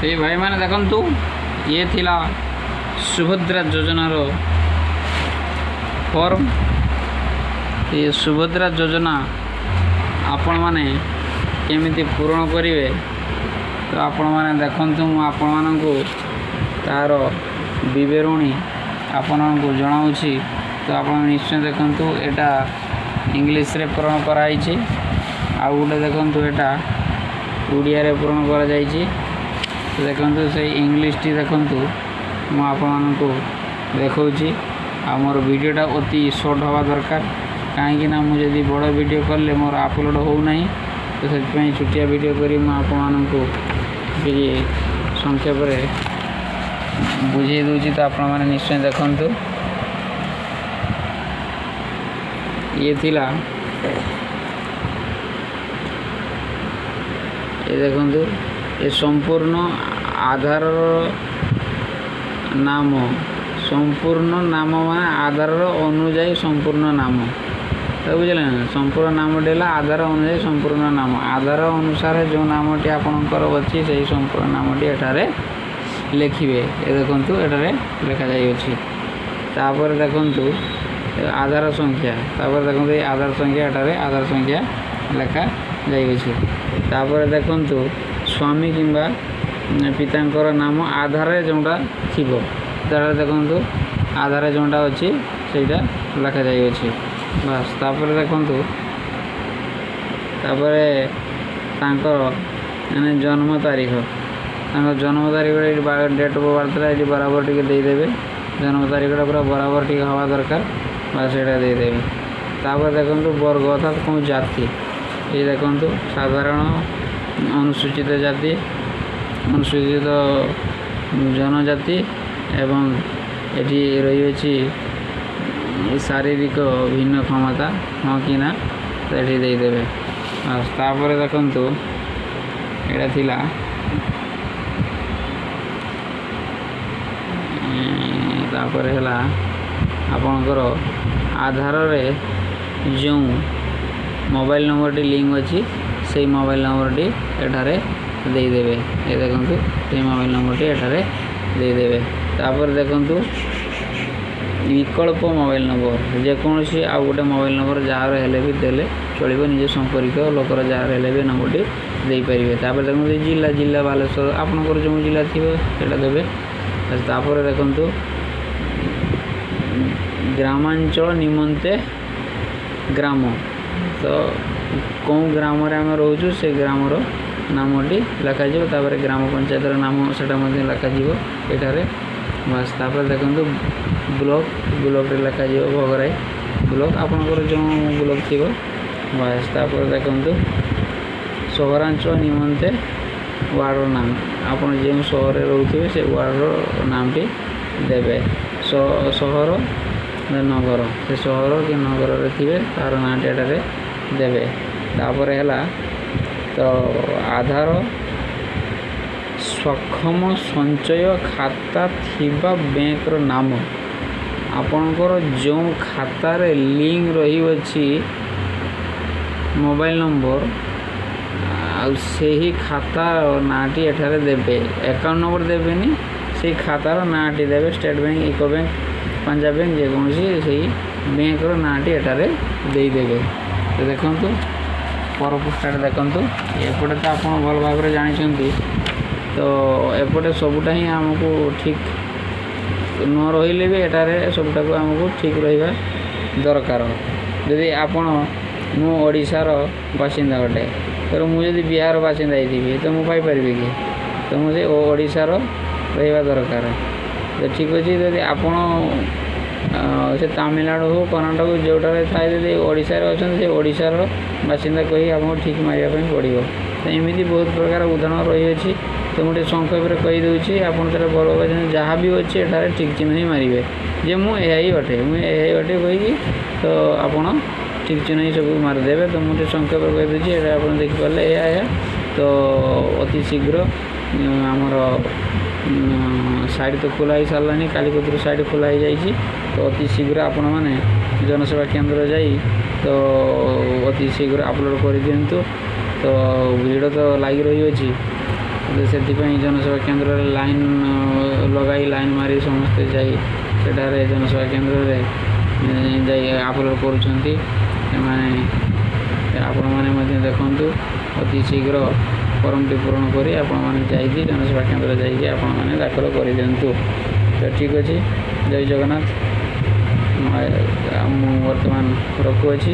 ଏ ଭାଇମାନେ ଦେଖନ୍ତୁ, ଇଏ ଥିଲା ସୁଭଦ୍ରା ଯୋଜନାର ଫର୍ମ। ଏ ସୁଭଦ୍ରା ଯୋଜନା ଆପଣମାନେ କେମିତି ପୂରଣ କରିବେ, ତ ଆପଣମାନେ ଦେଖନ୍ତୁ, ମୁଁ ଆପଣମାନଙ୍କୁ ତା'ର ବିବରଣୀ ଆପଣଙ୍କୁ ଜଣାଉଛି। ତ ଆପଣ ନିଶ୍ଚୟ ଦେଖନ୍ତୁ, ଏଇଟା ଇଂଲିଶରେ ପୂରଣ କରାହେଇଛି। ଆଉ ଗୋଟେ ଦେଖନ୍ତୁ, ଏଇଟା ଓଡ଼ିଆରେ ପୂରଣ କରାଯାଇଛି। ତ ଦେଖନ୍ତୁ, ସେଇ ଇଂଲିଶଟି ଦେଖନ୍ତୁ, ମୁଁ ଆପଣମାନଙ୍କୁ ଦେଖାଉଛି। ଆଉ ମୋର ଭିଡ଼ିଓଟା ଅତି ସର୍ଟ ହେବା ଦରକାର, କାହିଁକି ନା ମୁଁ ଯଦି ବଡ଼ ଭିଡ଼ିଓ କଲେ ମୋର ଅପଲୋଡ଼ ହେଉନାହିଁ। ତ ସେଥିପାଇଁ ଛୋଟିଆ ଭିଡ଼ିଓ କରି ମୁଁ ଆପଣମାନଙ୍କୁ କିଛି ସଂକ୍ଷେପରେ ବୁଝେଇ ଦେଉଛି। ତ ଆପଣମାନେ ନିଶ୍ଚୟ ଦେଖନ୍ତୁ। ଇଏ ଥିଲା, ଏ ଦେଖନ୍ତୁ, ଏ ସମ୍ପୂର୍ଣ୍ଣ ଆଧାରର ନାମ। ସମ୍ପୂର୍ଣ୍ଣ ନାମ ମାନେ ଆଧାରର ଅନୁଯାୟୀ ସମ୍ପୂର୍ଣ୍ଣ ନାମ, ତ ବୁଝିଲେ ନା? ସମ୍ପୂର୍ଣ୍ଣ ନାମଟି ହେଲା ଆଧାର ଅନୁଯାୟୀ ସମ୍ପୂର୍ଣ୍ଣ ନାମ। ଆଧାର ଅନୁସାରେ ଯେଉଁ ନାମଟି ଆପଣଙ୍କର ଅଛି, ସେଇ ସମ୍ପୂର୍ଣ୍ଣ ନାମଟି ଏଠାରେ ଲେଖିବେ। ଏ ଦେଖନ୍ତୁ, ଏଠାରେ ଲେଖାଯାଇଅଛି। ତାପରେ ଦେଖନ୍ତୁ ଆଧାର ସଂଖ୍ୟା। ତାପରେ ଦେଖନ୍ତୁ ଏଇ ଆଧାର ସଂଖ୍ୟା, ଏଠାରେ ଆଧାର ସଂଖ୍ୟା ଲେଖାଯାଇଅଛି। ତାପରେ ଦେଖନ୍ତୁ ସ୍ୱାମୀ କିମ୍ବା ପିତାଙ୍କର ନାମ, ଆଧାରରେ ଯେଉଁଟା ଥିବ। ତାପରେ ଦେଖନ୍ତୁ ଆଧାରରେ ଯେଉଁଟା ଅଛି ସେଇଟା ଲେଖାଯାଇଅଛି, ବାସ୍। ତାପରେ ଦେଖନ୍ତୁ, ତାପରେ ତାଙ୍କର ମାନେ ଜନ୍ମ ତାରିଖ। ତାଙ୍କ ଜନ୍ମ ତାରିଖ ଏଇଠି ଡେଟ୍ ଅଫ୍ ବାର୍ଥଟା ଏଇଠି ବରାବର ଟିକେ ଦେଇଦେବେ। ଜନ୍ମ ତାରିଖଟା ପୁରା ବରାବର ଟିକେ ହେବା ଦରକାର, ବାସ୍, ସେଇଟା ଦେଇଦେବେ। ତାପରେ ଦେଖନ୍ତୁ ବର୍ଗ, ଅର୍ଥାତ୍ କେଉଁ ଜାତି। ଏଇ ଦେଖନ୍ତୁ, ସାଧାରଣ, ଅନୁସୂଚିତ ଜାତି, ଅନୁସୂଚିତ ଜନଜାତି ଏବଂ ଏଠି ରହିଅଛି ଶାରୀରିକ ଭିନ୍ନକ୍ଷମତା, ହଁ କି ନା, ତ ଏଠି ଦେଇଦେବେ। ତାପରେ ଦେଖନ୍ତୁ, ଏଇଟା ଥିଲା। ତାପରେ ହେଲା ଆପଣଙ୍କର ଆଧାରରେ ଯେଉଁ ମୋବାଇଲ ନମ୍ବରଟି ଲିଙ୍କ ଅଛି, ସେଇ ମୋବାଇଲ ନମ୍ବରଟି ଏଠାରେ ଦେଇଦେବେ। ଏ ଦେଖନ୍ତୁ, ସେଇ ମୋବାଇଲ ନମ୍ବରଟି ଏଠାରେ ଦେଇଦେବେ। ତାପରେ ଦେଖନ୍ତୁ ବିକଳ୍ପ ମୋବାଇଲ ନମ୍ବର, ଯେକୌଣସି ଆଉ ଗୋଟେ ମୋବାଇଲ ନମ୍ବର ଯାହାର ହେଲେ ବି ଦେଲେ ଚଳିବ। ନିଜ ସମ୍ପର୍କୀୟ ଲୋକର ଯାହାର ହେଲେ ବି ନମ୍ବରଟି ଦେଇପାରିବେ। ତାପରେ ଦେଖନ୍ତୁ ଜିଲ୍ଲା, ଜିଲ୍ଲା ବାଲେଶ୍ୱର, ଆପଣଙ୍କର ଯେଉଁ ଜିଲ୍ଲା ଥିବ ସେଇଟା ଦେବେ। ତାପରେ ଦେଖନ୍ତୁ ଗ୍ରାମାଞ୍ଚଳ ନିମନ୍ତେ ଗ୍ରାମ, ତ କେଉଁ ଗ୍ରାମରେ ଆମେ ରହୁଛୁ ସେ ଗ୍ରାମର ନାମଟି ଲେଖାଯିବ। ତାପରେ ଗ୍ରାମ ପଞ୍ଚାୟତର ନାମ ସେଟା ମଧ୍ୟ ଲେଖାଯିବ ଏଠାରେ, ବାସ୍। ତାପରେ ଦେଖନ୍ତୁ ବ୍ଲକ, ବ୍ଲକରେ ଲେଖାଯିବ ଭୋଗରାଇ ବ୍ଲକ, ଆପଣଙ୍କର ଯେଉଁ ବ୍ଲକ ଥିବ, ବାସ୍। ତାପରେ ଦେଖନ୍ତୁ ସହରାଞ୍ଚଳ ନିମନ୍ତେ ୱାର୍ଡ଼ର ନାମ, ଆପଣ ଯେଉଁ ସହରରେ ରହୁଥିବେ ସେ ୱାର୍ଡ଼ର ନାମଟି ଦେବେ। ସହର ନଗର, ସେ ସହର କି ନଗରରେ ଥିବେ ତାର ନାଁଟି ଏଠାରେ ଦେବେ। ତାପରେ ହେଲା ତ ଆଧାର ସକ୍ଷମ ସଞ୍ଚୟ ଖାତା ଥିବା ବ୍ୟାଙ୍କର ନାମ। ଆପଣଙ୍କର ଯେଉଁ ଖାତାରେ ଲିଙ୍କ ରହିଅଛି ମୋବାଇଲ ନମ୍ବର, ଆଉ ସେହି ଖାତାର ନାଁଟି ଏଠାରେ ଦେବେ। ଆକାଉଣ୍ଟ ନମ୍ବର ଦେବେନି, ସେଇ ଖାତାର ନାଁଟି ଦେବେ। State bank, UCO bank, Punjab bank, ଯେକୌଣସି ସେଇ ବ୍ୟାଙ୍କର ନାଁଟି ଏଠାରେ ଦେଇଦେବେ। ତ ଦେଖନ୍ତୁ ପର ପୃଷ୍ଠାରେ ଦେଖନ୍ତୁ, ଏପଟେ ତ ଆପଣ ଭଲ ଭାବରେ ଜାଣିଛନ୍ତି। ତ ଏପଟେ ସବୁଟା ହିଁ ଆମକୁ ଠିକ୍ ନ ରହିଲେ ବି ଏଠାରେ ସବୁଟାକୁ ଆମକୁ ଠିକ୍ ରହିବା ଦରକାର। ଯଦି ଆପଣ, ମୁଁ ଓଡ଼ିଶାର ବାସିନ୍ଦା ଅଟେ, ତେଣୁ ମୁଁ ଯଦି ବିହାର ବାସିନ୍ଦା ହେଇଥିବି ତ ମୁଁ ପାଇପାରିବି କି? ତ ମୁଁ ସେ ଓଡ଼ିଶାର ରହିବା ଦରକାର। ତ ଠିକ୍ ଅଛି, ଯଦି ଆପଣ ସେ ତାମିଲନାଡ଼ୁ ହଉ, କର୍ଣ୍ଣାଟକ, ଯେଉଁଟାରେ ଥାଏ, ଯଦି ଓଡ଼ିଶାରେ ଅଛନ୍ତି ସେ ଓଡ଼ିଶାର ବାସିନ୍ଦା କହି ଆପଣଙ୍କୁ ଠିକ୍ ମାରିବା ପାଇଁ ପଡ଼ିବ। ତ ଏମିତି ବହୁତ ପ୍ରକାର ଉଦାହରଣ ରହିଅଛି। ତ ମୁଁ ଟିକେ ସଂକ୍ଷେପରେ କହିଦେଉଛି, ଆପଣ ସେଟା ଭଲ ଭାବରେ ଯାହା ବି ଅଛି ଏଠାରେ ଠିକ୍ ଚିହ୍ନ ହିଁ ମାରିବେ ଯେ ମୁଁ ଏହା ହିଁ ଅଟେ, ମୁଁ ଏହା ହିଁ ଅଟେ କହିକି ତ ଆପଣ ଠିକ୍ ଚିହ୍ନ ହିଁ ସବୁ ମାରିଦେବେ। ତ ମୁଁ ଟିକେ ସଂକ୍ଷେପରେ କହିଦେଉଛି, ଏଇଟା ଆପଣ ଦେଖିପାରିଲେ ଏହା ଏହା। ତ ଅତି ଶୀଘ୍ର ଆମର ସାଇଟ୍ ତ ଖୋଲା ହେଇସାରିଲାଣି, କାଲି କତିରୁ ସାଇଟ୍ ଖୋଲା ହେଇଯାଇଛି। ତ ଅତି ଶୀଘ୍ର ଆପଣମାନେ ଜନସେବା କେନ୍ଦ୍ର ଯାଇ ତ ଅତି ଶୀଘ୍ର ଅପଲୋଡ଼ କରିଦିଅନ୍ତୁ। ତ ଭିଡ଼ ତ ଲାଗି ରହିଅଛି। ସେଥିପାଇଁ ଜନସେବା କେନ୍ଦ୍ରରେ ଲାଇନ୍ ଲଗାଇ, ଲାଇନ୍ ମାରି ସମସ୍ତେ ଯାଇ ସେଠାରେ ଜନସେବା କେନ୍ଦ୍ରରେ ଯାଇ ଆପଲୋଡ଼ କରୁଛନ୍ତି ସେମାନେ। ଆପଣମାନେ ମଧ୍ୟ ଦେଖନ୍ତୁ, ଅତି ଶୀଘ୍ର ଫର୍ମଟି ପୂରଣ କରି ଆପଣମାନେ ଯାଇକି ଜନସେବା କେନ୍ଦ୍ର ଯାଇକି ଆପଣମାନେ ଦାଖଲ କରିଦିଅନ୍ତୁ। ତ ଠିକ୍ ଅଛି, ଜୟ ଜଗନ୍ନାଥ। ମୁଁ ବର୍ତ୍ତମାନ ରଖୁଅଛି।